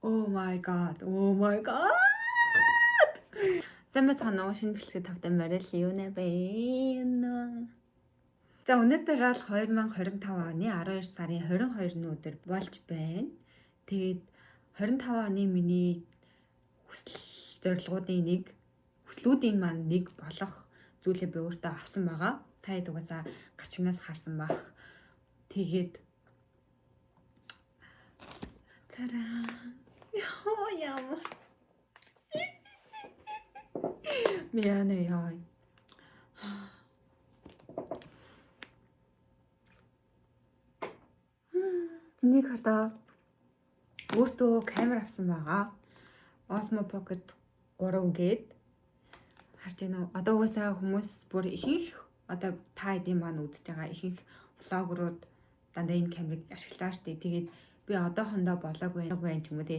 Oh my god. Oh my god. Сайн байцгаана уу? Шинэ бичлэгээ тавтай морил юу нэ бэ? За өнөөдөр бол 2025 оны 12 сарын 22-ны өдөр болж байна. Тэгээд 25 оны миний хүсэл зорилгоудын нэг, хүслүүдийн маань нэг болох зүйлээ би өөртөө авсан байгаа. Та хэд угаасаа гарчигнаас харсан бах. Тэгээд цараа. Йоо ямар. 미안해 яа. Энийг хардаа өөртөө камер авсан байгаа. Osmo Pocket 3 гээд харж байна уу? Одоо угаасаа хүмүүс бүр ихэнх одоо та хэдийн маань үзэж байгаа ихэнх влогерууд дандаа энэ камерыг ашиглаж байгаа шүү дээ. Тэгээд би одоохондоо болоогүй байх ч юм уу те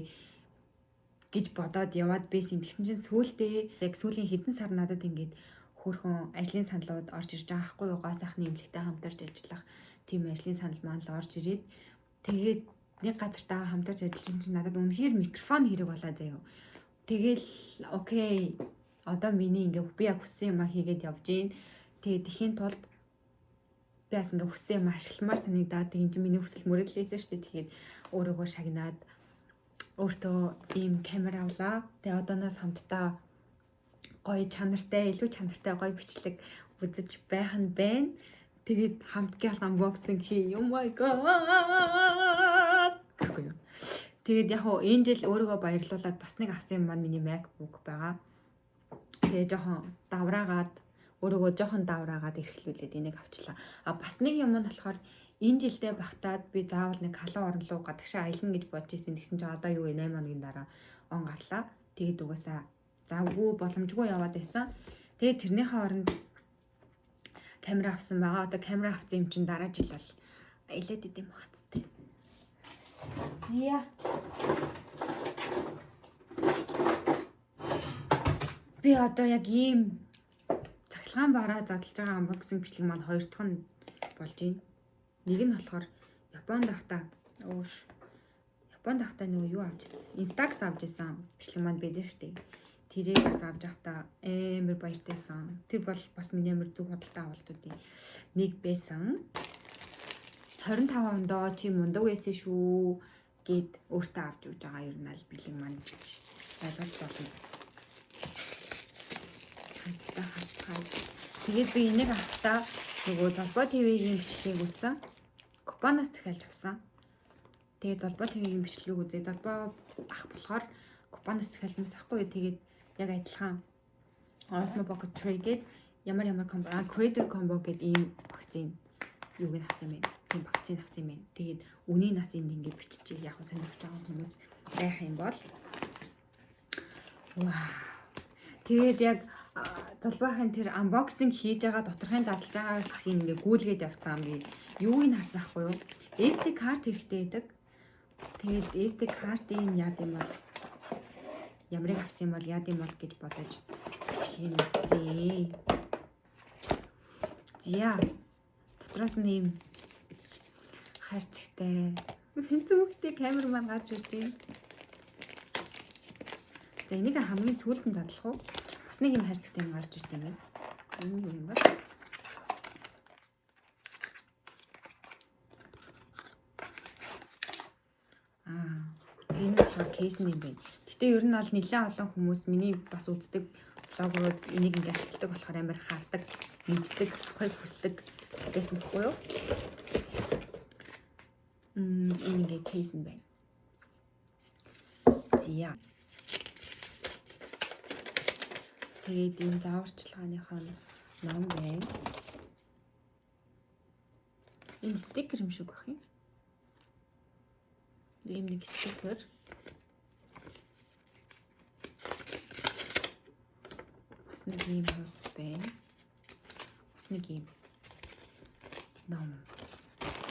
гэж бодоод яваад байсан. Тэгсэн чинь сүүлдээ яг сүүлийн хэдэн сар надад ингээд хөөрхөн ажлын саналууд орж ирж байгаа хгүй юу? Гоо сайхны эмнэлэгтэй хамтарч ажиллах тийм ажлын санал маань л орж ирээд тэгээд нэг газартаа хамтарч ажилласан чинь надад үнэхээр микрофон хэрэг болоо заяо. Тэгэл окей. Одоо миний ингээ би яг хүссэн юмаа хийгээд явж гин. Тэгээд тэхийн тулд би бас ингээ хүссэн юм ашигламаар санагдаад тийм чинь миний хүсэл мөрөглөөсөн шүү дээ. Тэгээд өөрөөгөө шагнаад өөртөө ийм камер авлаа. Тэгээ одооноос хамтдаа гоё чанартай, илүү чанартай гоё бичлэг үзэж байх нь байна. Тэгээд хамт гяс unboxing хий. Oh my god. Гэхгүй юу. Тэгээд яг хуу энэ жил өөрийгөө баярлуулад бас нэг авсан юм маань миний MacBook байгаа. Тэгээ жоохон давраагаад өөрийгөө жоохон давраагаад эрхлүүлээд энийг авчлаа. А бас нэг юм нь болохоор энэ жилдээ багтаад би заавал нэг халуун орн руу гадагшаа аялна гэж бодож исэн. Тэгсэн чинь одоо юу вэ 8 хоногийн дараа он гарлаа. Тэгээд угаасаа завгүй боломжгүй яваад байсан. Тэгээд тэрнийхээ оронд камера авсан байгаа. Одоо камера авсан юм чинь дараа жил бол аялаад идэм багцтай. Зя. Би одоо яг ийм цахилгаан бараа задлж байгаа unboxing бичлэг маань хоёр дахь нь болж байна. Нэг нь болохоор Японд байхдаа өөш Японд байхдаа нөгөө юу авч ирсэн? Instax авч ирсэн бичлэг маань байдаг шүү дээ. Тэрийг бас авч байхдаа амар баяртайсан. Тэр бол бас миний амар зөв худалдаа авалтуудын нэг байсан. 25 ондоо чи мундаг байсан шүү гэд өөртөө авч өгж байгаа ер нь аль бэлэг маань гэж ойлгож болно. Хамтдаа харцгаая. Тэгээд би энийг авахдаа нөгөө Золбоо ТV-ийн бичлэгийг үзсэн. Купоноос захиалж авсан. Тэгээд Золбоо ТV-ийн бичлэгийг үзээ. Золбоо ах болохоор купоноос захиалсан байсан ахгүй юу. Тэгээд яг адилхан Osmo Pocket 3 гээд ямар ямар combo, creator combo гээд ийм вакцин юуг нь авсан юм бэ? Тийм вакцин авсан юм байна. Тэгээд үнийг нас энд ингээд биччихээ. Яг нь сонирхож байгаа хүмүүс байх юм бол вау. Тэгээд яг Золбоохын тэр unboxing хийж байгаа доторхын задлж байгаа хэсгийг ингээ гүйлгээд явцсан юм би. Юуг нь харсан ахгүй юу? SD карт хэрэгтэй байдаг. Тэгээд SD картыг яад юм бол ямрыг авсан юм бол яад юм бол гэж бодож бичлэгийг үзье. Зя. Дотроос нь ийм хайрцагтай зүгтэй камер маань гарч ирж байна. За энийг хамгийн сүүлд нь задлах уу? Бас нэг юм хайрцагтай юм гарч ирд юм байна. Энэ юу юм бэ? Энэ болохоор кейс нь юм байна. Гэтэ ер нь бол нэлээд олон хүмүүс миний бас үздэг влогерууд энийг ингээ ашигладаг болохоор амар хардаг, мэддэг, авахыг хүсдэг байсан байхгүй юу? Энэ ингээ кейс нь байна. Зя. Тэгээд энэ зааварчилгааныхаа ном байна. Энэ стикер юм шиг байх юм. Ийм нэг стикер. Бас нэг ийм хуудас байна. Бас нэг ийм ном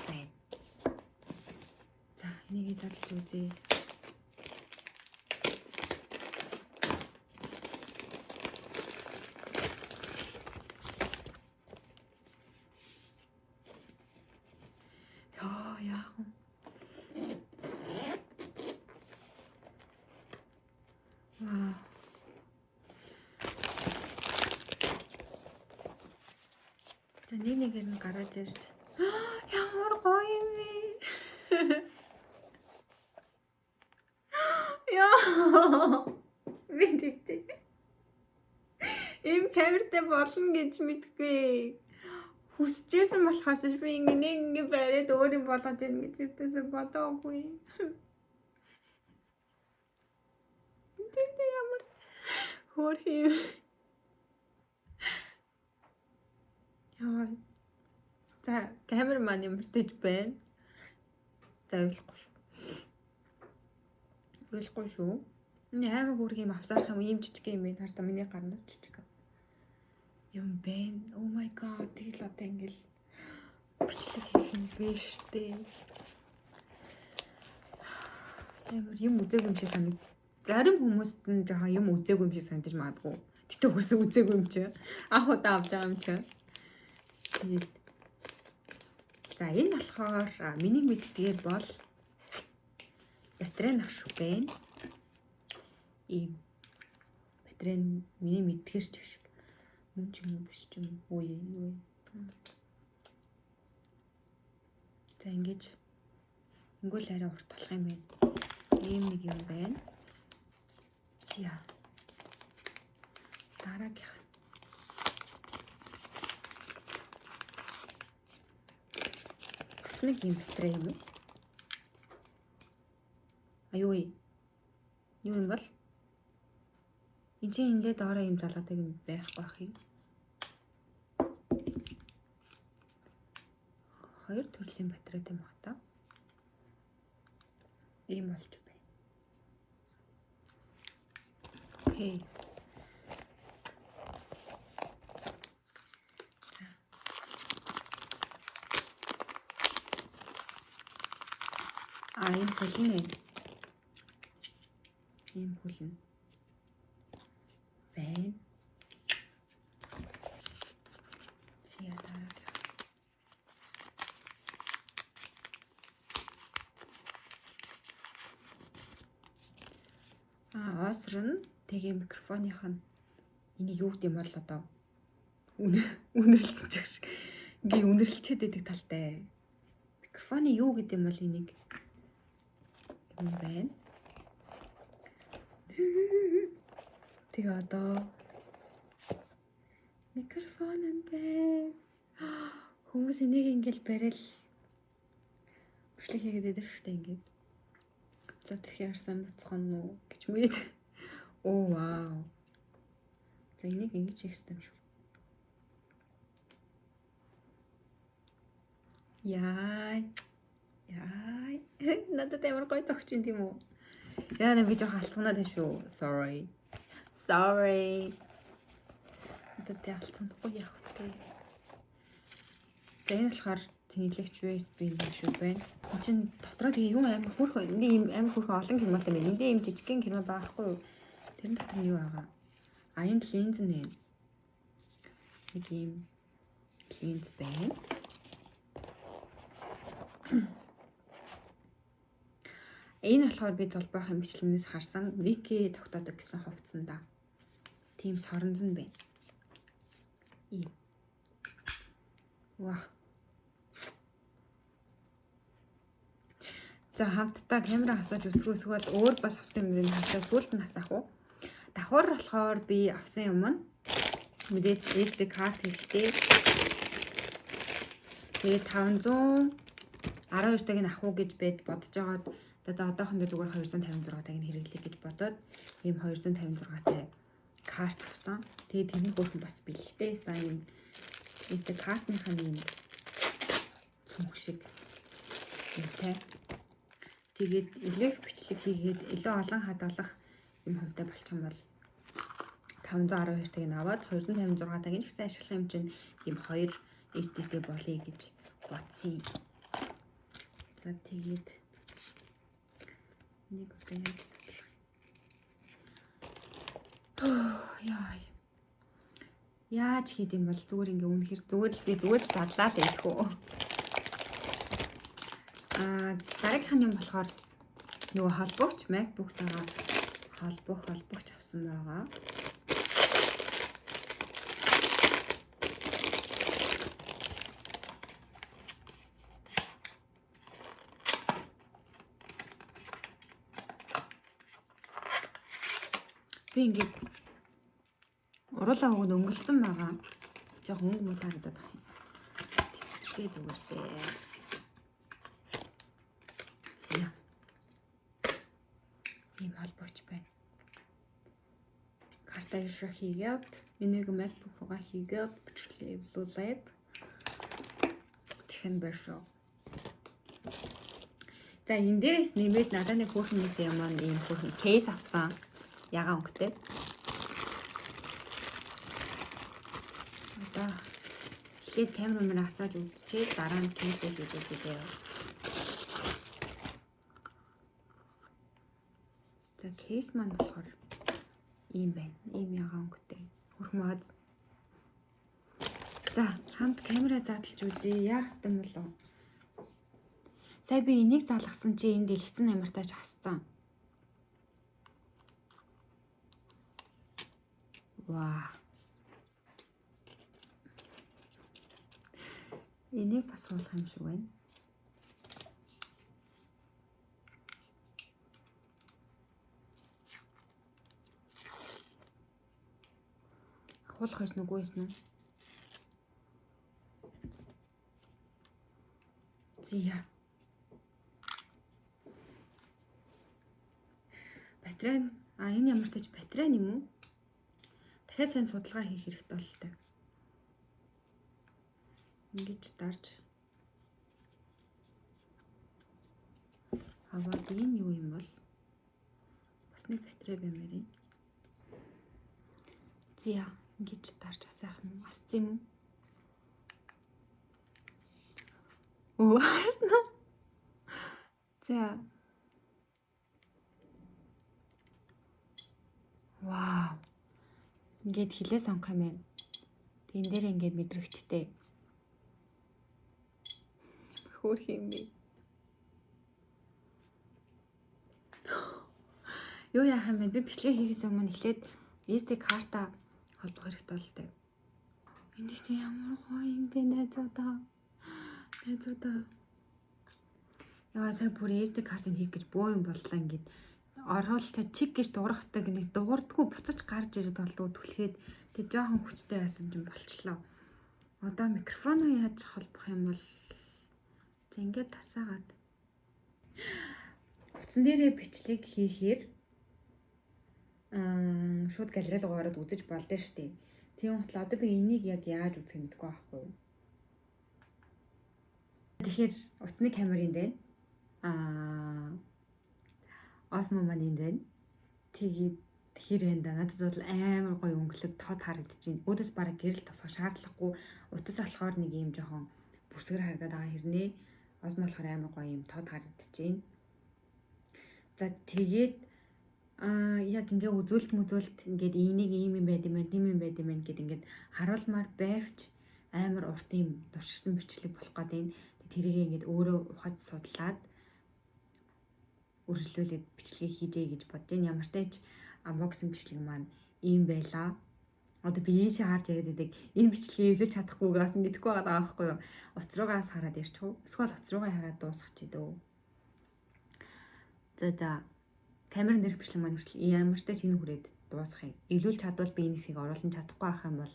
байна. За энийг задлж үзье. Яа, яах вэ? Вау. За, нэг нэгээр нь гаргаж ирж. Ямар гоё юм бэ? Яа. Би тэгтээ. Ийм камертай болно гэж мэдгүй. Хүсэжсэн болохоос биш, би ингэ нэг ингэ бариад өөр юм болгож ийн гэж өвдөөсөө бодоогүй. Тэгтээ ямар хөөрхөн юм. Яа. За, камер маань ямар ч байна. За, ойлгохгүй шүү. Ойлгохгүй шүү. Энэ амар хөөрхөн юм авсаарах юм, ийм жижиг юм байна. Хардаа, миний гарнаас жижиг юм байна. Oh my god. Тэгэл одоо ингээл бичлэг хийх юм биш үү? Амар юм үзээгүй юм шиг санаг. Зарим хүмүүст нь жоохон юм үзээгүй юм шиг санагдаж магадгүй. Гэтэ угаасаа үзээгүй юм чи. Анх удаа авч байгаа юм чи. Тэгээд за, энэ болохоор миний мэддгээр бол батарей нах шүү байна. Ийм батарей, миний мэддгээр ч шиг мөн ч юм уу, биш ч юм уу, юу юм. За, ингэж ингүүл арай урт болох юм байна. Ийм нэг юм байна. Зя. Дараагийнх. Бас нэг юм батарей юм уу? А, юу юм? Юу юм бол? Энд чинь эндээ доороо юм залгадаг юм байхгүй байх юм. Хоёр төрлийн батарейтай юм байна та. Ийм болж байна. Okay. За. А, энэ хөл нь ийм хөл нь байна. За, дараагийн. А, оср нь тэгээ микрофоных нь, энийг юу гэдэм бол, одоо үнэрлсэн ч шиг ингээ үнэрлчээд байдаг талтай. Микрофоны юу гэдэм бол, энийг юм байна. Тэгээ одоо микрофон нь байна. Хүмүүс энийг ингээл барайл бичлэг хийгээд байдаг шүү дээ ингээд. За, тэгэхээр сайн буцхан уу гэж мэд. Оо, вау. За, энийг ингэж хийх хэрэгтэй юм шиг. Яа. Яа. Надад амар гоё зогч юм, тийм үү? Яа, би жоохон алцганаад байна шүү. Sorry. Sorry. Надад тэ алцганаахгүй явах вэ? За, энэ болохоор цэнэглэгч USB юм шүү байна. Энд чинь дотроо тэгээ юм амар хөөрхөн, энд ийм амар хөөрхөн олон кинотой байна. Энд ийм жижигхэн кино байхгүй юу? Тэрэн дотор нь юу байгаа? А, энэ линз нэ. Нэг ийм линз байна. Энэ болохоор би золбоохын бичлэгнээс харсан Вики тогтоодог гэсэн хувцсанда. Тийм соронзон байна. Ийм. Ваа. За, хамтдаа камера хасааж үзэх эсвэл өөр бас авсан юм хасаа сүүлд нь хасаах уу? Давхар болохоор би авсан юм нь мэдээж SD карт хэрэгтэй. Тэгээд 512 таг нь авах уу гэж бед бодож байгаад, за одоохондоо зүгээр 256 таг нь хэрэглэе гэж бодоод ийм 256 тай карт авсан. Тэгээд тэр нь хөөрхөн бас бэлэгтэй байсан юм. SD картынхаа ийм цүнх шиг юмтай. Тэгээд илүү их бичлэг хийгээд илүү олон хадгалах юм хомтой болчих юм бол 512 таг нь аваад 256 таг нь ч гэсэн ашиглах юм чинь ийм хоёр SD-тэй болъё гэж бодсон. За, тэгээд нэг одоо яаж задлах юм? Яа. Яаж хийд юм бол, зүгээр ингээ үнэхэр зүгээр л би зүгээр л задлаа л идэх үү. Аа, дараагийнх нь юм болохоор нөгөө холбогч, MacBook-тайгаа Холбогч авсан байгаа. Би ингээд уруулаа өгöd өнгөлцөн байгаа. Жохон өнгө муу харагдаад байна. Тэцтэй зүгээр дээ. За. Ийм холбогч байна. Карта ишээ хийгээд, энийг MacBook руугаа хийгээд бичлэг эвлүүлээд тэгхэн байна шүү. За энэ дээрээс нэмээд надад нэг хөөрхөн нэсэн юм аа ийм хөөрхөн кейс авсан. Ягаан өнгөтэй. Одоо эхлээд камер мөр асааж үзчихээ дараа нь кейсээ хийж үзье заяа. За кейс маань болохоор ийм байна. Ийм ягаан өнгөтэй. Хөрхөн маз. За хамт камера задлж үзье. Яах ёстой юм болов? Сая би энийг залгасан чи энэ дэлгэцэн ямартаач хасцсан. Ваа. Энийг бас хуулах юм шиг байна. Хуулах байсан үгүй байсан уу? Зя. Батарей энэ ямар ч тач батарей юм уу? Дахиад сайн судалгаа хийх хэрэгтэй бололтой. Ингэж дарж аваад энэ юу юм бол? Бас нэг батарей баймаар юм. Зя, ингэж дарж асаах юм уу? Асцсан юм уу? Оо, асна. За. Вау. Ингээд хилээ сонгох юм байна. Тэн дээр ингээд мэдрэгчтэй. Ямар хөөрхөн юм бэ? Юу яах юм бэ? Би бичлэг хийхээс өмнө эхлээд SD карта холбох хэрэгтэй болтой. Энд чинь ямар гоё юм бэ найзуудаа. Найзуудаа. Яа сая бүр SD картыг хийх гэж боо юм боллоо ингээд оруулчаа чиг гэж дуурах хэрэгтэй гэнэ дуурдггүй буцаж гарч ирээд болдгоо түлхээд тэг жоохон хүчтэй байсан чинь болчлоо. Одоо микрофоноо яаж холбох юм бол за ингээд тасаагаад утсан дээрээ бичлэг хийхээр шууд галерей руу ороод үзэж болдоо штэ. Тийм хутлаа одоо би энийг яг яаж үзэх юм мэдэхгүй байхгүй юу. Тэгэхээр утасны камер энд байна. Osmo маань энд байна. Тэгээд хэр байна да. Надад бол амар гоё өнгөлөг тод харагдаж байна. Өөдөөс бараг гэрэл тосгох шаардлагагүй. Утас болохоор нэг юм жоохон бүрсгэр харагдаад байгаа хэрнээ. Osmo болохоор амар гоё юм тод харагдаж байна. За тэгээд яг ингээ үзүүлэлт мүзүүлэлт ингээд энийг ийм юм байд юм байна, тийм юм байд юм байна гэд ингээд харуулмаар байвч амар урт юм турширсан бичлэг болох гээд байна. Тэрийг ингээд өөрөө ухаж судлаад үргэлжлүүлээд бичлэгийг хийжээ гэж бодож байна. Ямар ч тач unboxing бичлэг маань ийм байлаа. Одоо би ийшээ харж яриад байдаг. Энэ бичлэгийг эвлэж чадахгүйгээс мэдэхгүй байгаа байхгүй юу? Утас руугаас хараад ярьчих уу? Эсвэл утас руугаа хараад дуусгах чи дөө. За за. Камерын дээрх бичлэг маань хүртэл ямар ч тач энэ хүрээд дуусгах юм. Эвлүүлж чадвал би энэ хэсгийг оруулан чадахгүй байх юм бол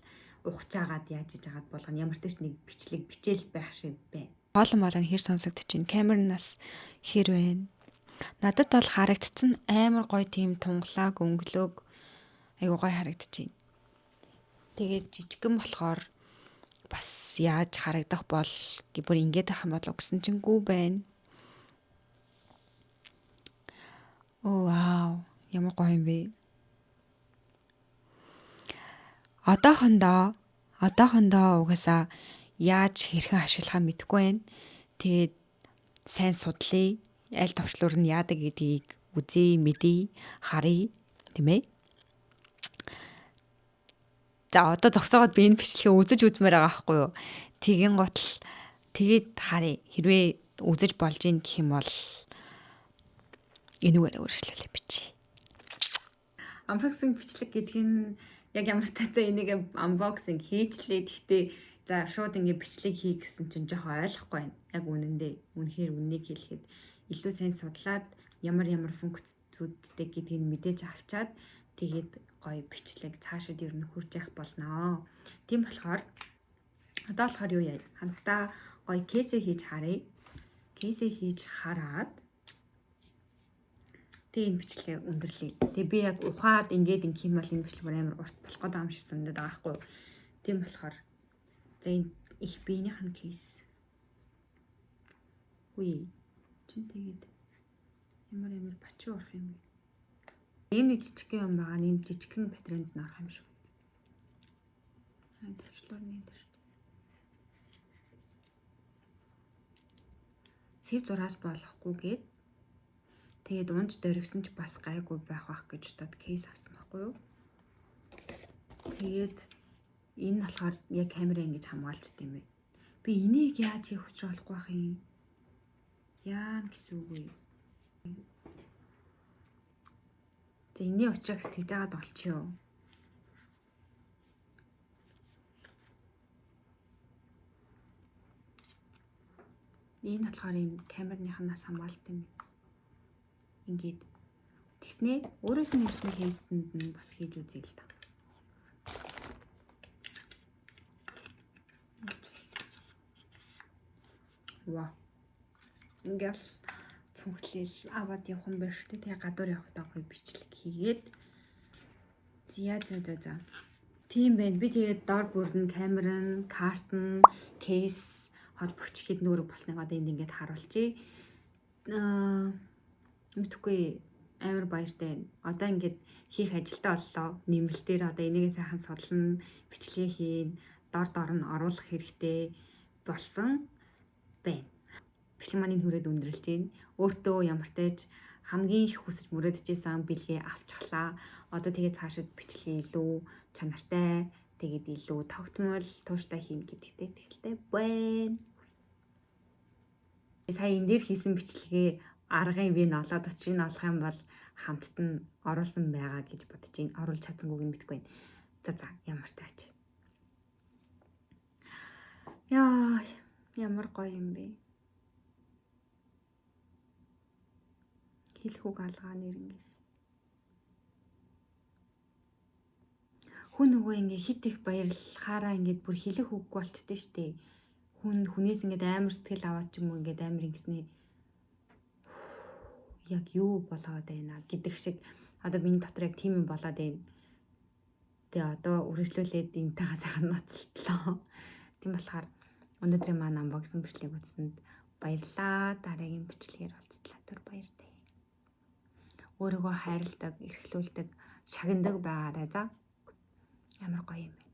ухаж агаад яаж иж агаад болгоно. Ямар ч тач нэг бичлэг бичээл байх шиг байна. Хоолон болон хэр сонсогдож чинь камернаас хэр байна? Надад бол харагдсан амар гоё тийм тунгалаг өнгөлөг айгуу гоё харагдчихээн. Тэгээд жижигхэн болохоор бас яаж харагдах бол бүр ингэж ах юм болов гэсэн чинь гүү байна. Оо вау, ямар гоё юм бэ? Одоохондоо угаасаа яаж хэрхэн ашиглахаа мэдэхгүй байна. Тэгээд сайн судлаа. Аль товчлуур нь яадаг гэдгийг үзье, мэдье, харъя, тийм ээ. За одоо зогсоогоод би энэ бичлэгээ үзэж үзмээр байгаа байхгүй юу? Тэгин гутал тэгээд харъя. Хэрвээ үзэж болж ийн гэх юм бол энүүгээр өөрчлөлөө бичье. Unboxing бичлэг гэдэг нь яг ямар тацаа энийг unboxing хийчлээ. Гэхдээ за шууд ингээ бичлэг хий гэсэн чинь жоохон ойлгохгүй байна. Яг үнэндээ үнэхээр үннийг хэлэхэд илүү сайн судлаад ямар ямар функцүүдтэй гэдгийг мэдээж авчаад тэгээд гоё бичлэг цаашид ер нь хурж явах болноо. Тийм болохоор одоо болохоор юу яа? Хамтдаа гоё case ээ хийж харъя. Case ээ хийж хараад тэгээ энэ бичлэгээ өндөрлөе. Тэгээ би яг ухаад ингээд ингэх юм бол энэ бичлэг бүр амар урт болох гэдэг юм шиг санагдаад байгаа байхгүй юу? Тийм болохоор за энэ их биенийх нь case. Үгүй. Чин тэгээд ямар ямар бачуу орох юм бэ? Ийм нэг жижигхэн юм байгаа. Энэ жижигхэн батарейнд нь орох юм шиг. Аа төвчлөр нэг дээр шүү. Сэв зураас болохгүйгээд тэгээд унж дөргсөн ч бас гайгүй байх бах гэж бодоод case авсан байхгүй юу? Тэгээд энэ болохоор яг камера ингэж хамгаалчт юм байна. Би энийг яаж хийх учир олохгүй байх юм? Яа гэсэн үг вэ? За энэний учрыг тэгж жагаад олчихё. Энэ болохоор ийм камерныхнаас хамгаалт юм. Ингээд тэгснээ өөрөөс нь ирсэн case энд нь бас хийж үзье л та. Ваа. Ингээл цүнхлэл аваад явах юм байна шүү дээ. Тэгээ гадуур явахдаа гоё бичлэг хийгээд. За за за за. Тийм байна. Би тэгээд дор бүр нь камер нь, карт нь, case холбогч хэд нүүрэг болсныг одоо энд ингээд харуулчих. Мэдхгүй амар баяртай байна. Одоо ингээд хийх ажилтаа боллоо. Нэмэлтээр одоо энийгээ сайхан судлана, бичлэгээ хийн, дор дор нь оруулах хэрэгтэй болсон байна. Бичлэг маань энэ хүрээд өндөрлөж байна. Өөртөө ямартай ч хамгийн их хүсэж мөрөөдөжсэн бэлгээ авчихлаа. Одоо тэгээ цаашид бичлэгээ илүү чанартай, тэгээд илүү тогтмол тууштай хийнэ гэдэгтээ итгэлтэй байна. Сая энэ дээр хийсэн бичлэгээ аргын би н олоод учрыг нь олох юм бол хамтд нь оруулсан байгаа гэж бодож байна. Оруулж чадсангүйг нь мэдэхгүй байна. За за ямар таач. Яа, ямар гоё юм бэ. Хэлэх үг алгаа нэрнгээс. Хүн нөгөө ингээ хит их баярлахаараа ингээд бүр хэлэх үггүй болчихдээ штэ. Хүн хүнээс ингээд амар сэтгэл аваад ч юм уу ингээд амар ингэсний яг юу болоод байна гэдэг шиг одоо миний дотор яг тийм юм болоод байна. Тэгээ одоо үргэлжлүүлээд энтэйгээ сайхан ноцолтлоо. Тийм болохоор өнөөдрийн маань unboxing бичлэг үзсэнд баярлалаа. Дараагийн бичлэгээр уулзтлаа. Түр баяртай. Өөрийгөө хайрладаг, эрхлүүлдэг, шагнадаг байгаарай за. Ямар гоё юм бэ.